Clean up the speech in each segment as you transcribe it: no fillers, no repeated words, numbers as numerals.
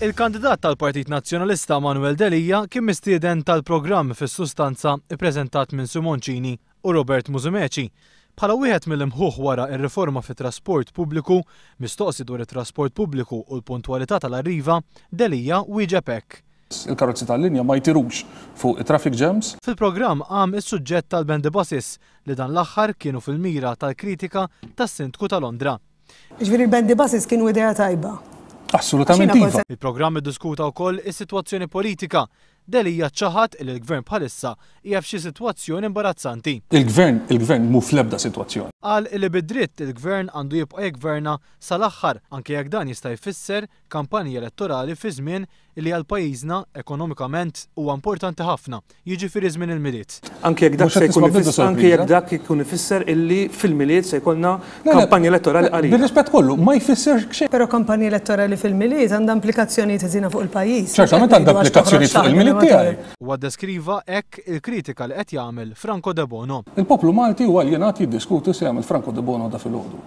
Il-kandidat tal-Partit Nazzjonalista Manuel Delia kien mistieden tal-programm Fis-Sustanza ppreżentat minn Simon Cini u Robert Musumeci. Bħala wieħed mill-imħuħ wara r-riforma fit-trasport pubbliku, mistoqsi dwar it-trasport pubbliku u l-puntwalità tal-Arriva, Delia wieġeb hekk. Il-karozzi tal-linja ma jtirux fuq it-traffic jams. Fil-programm qam is-suġġett tal-bendy buses li dan l-aħħar kienu fil-mira tal-kritika tas-Sindku ta' Londra. Jiġifieri l-bendy buses kienu idea tajba? Assolutament iva. Il-programm iddiskuta wkoll is-sitwazzjoni politika. Delia ċaħad li l-Gvern bħalissa qiegħed f'xi sitwazzjoni imbarazzanti. Il-Gvern, il-Gvern mhu fl-ebda sitwazzjoni. Qal li bi dritt il-Gvern għandu jibqa' jiggverna sal-aħħar anke jekk dan jista' jfisser kampanji elettorali fi żmien li għal pajjiżna ekonomikament huwa importanti ħafna, jiġifieri żmien il-Milied. Anke jekk dak se jkun ifisser anke jekk dak ikun ifisser illi fil-Milied se jkollna kampanja elettorali qalila. Bir-rispett kollu, ma jfisser xejn. Però kampanja elettorali fil-Milied għandha implikazzjonijiet ħżiena fuq il-pajjiż. Ċertament għandha implikazzjonijiet fuq il-Milied tiegħi. Huwa ddeskriva hekk il-kritika li qed jagħmel Franco Debono. Il-poplu Malti huwa aljenat jiddiskuti se jagħmel Franco Debono da filgħodu.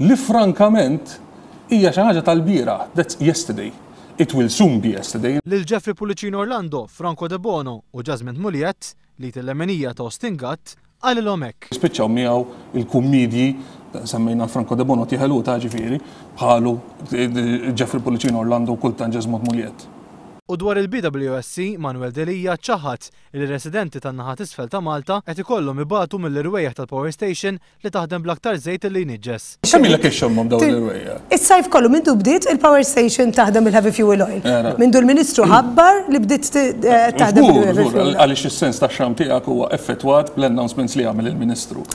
Li frankament hija xi ħaġa tal-bieraħ, that's yesterday. It will soon be yesterday. Lil Jeffrey Pullicino Orlando, Franco Debono u Jasmine Muliett, l-id il-leminija ta' Austin Gatt, qalilhom hekk. Spiċċaw miegħu il-kummiedji, semmejna Franco Debono tieħel hu ta' ġifieri, bħalu Jeffrey Pullicino Orlando u kultant Jesmond Muliett. U dwar il-BWSC, Manuel Delia ċaħad li r-residenti tan-naħa t'isfel ta' Malta qed ikollhom ibatu mill-irwejjaħ tal-power station li taħdem bl-aktar żejt li jniġġes. Kemm ilek ixxommhom dawn l-irwejjaħ? Is-sajf kollu mindu bdiet il-power station taħdem bil-heavy fuel oil. Mindu l-Ministru ħabbar li bdiet taħdem bil-heavy fuel oil. Għaliex is-sens tax-xamm tiegħek huwa effettwat bl-announcements li jagħmel il-Ministru.